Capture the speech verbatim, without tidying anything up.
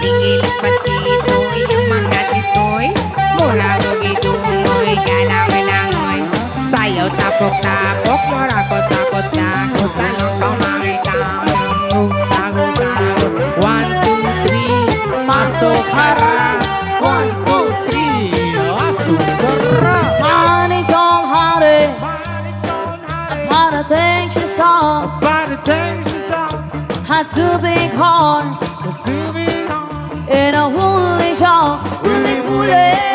Sige, lipat ti isoy, mangga ti isoy. Murago gidumoy, galangoy-langoy. Sayaw tapok-tapok, murago takot-takot. Talong pamangita, sago-sago. One, two, three, masukara. One, two, three, masukara. Money don't have it. But I think she's on. But I think she's on. Had two big horns. Had two big horns. In a woolly jaw. Woolly, woolly.